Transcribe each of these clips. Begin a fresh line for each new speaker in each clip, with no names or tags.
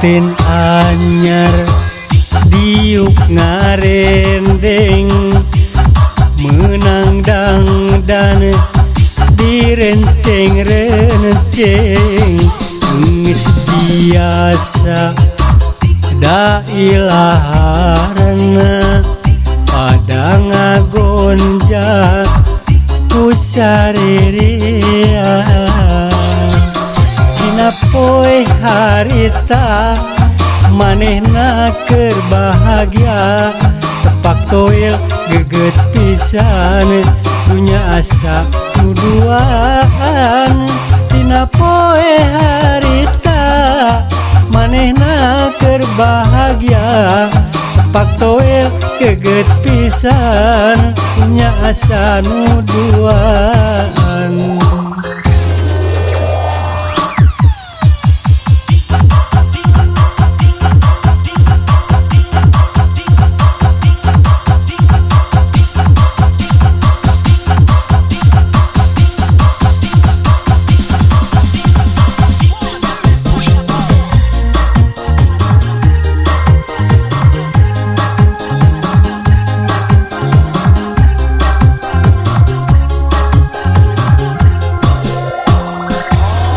Panganten anyar diuk ngarendeng, menang dangdan direnceng-renceng. Geus biasa dailaharna pada ngagonjak ku sarerea. Dina poe harita manehna keur bahagia, tepak toil geget pisan punya asa nu duaan. Dina poe harita manehna keur bahagia, tepak toil geget pisan punya asa nu duaan.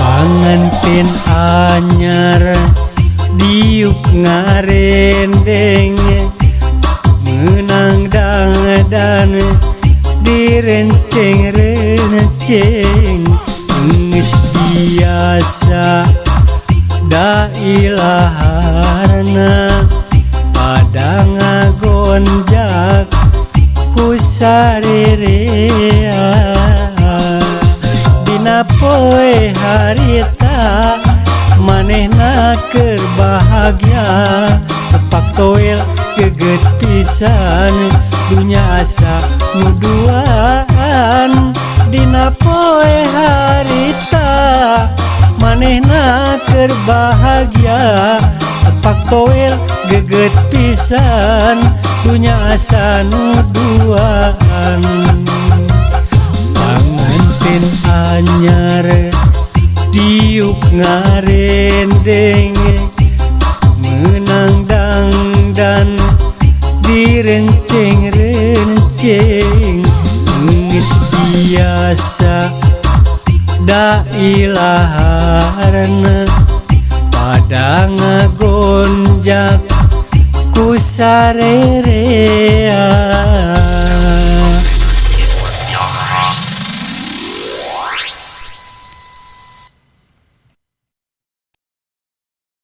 Panganten anyar diuk ngarendeng, menang dangdan direnceng-renceng. Geus biasa dailaharna pada ngagonjak ku sarerea. Dina poe harita manehna keur bahagia, tepak toil geget pisan dunya asa nu duaan. Dina poe harita manehna keur bahagia, tepak toil geget pisan dunya asa nu duaan. Panganten anyar diuk ngarendeng, menang dangdan direnceng-renceng. Geus biasa dailaharna pada ngagonjak ku sarerea.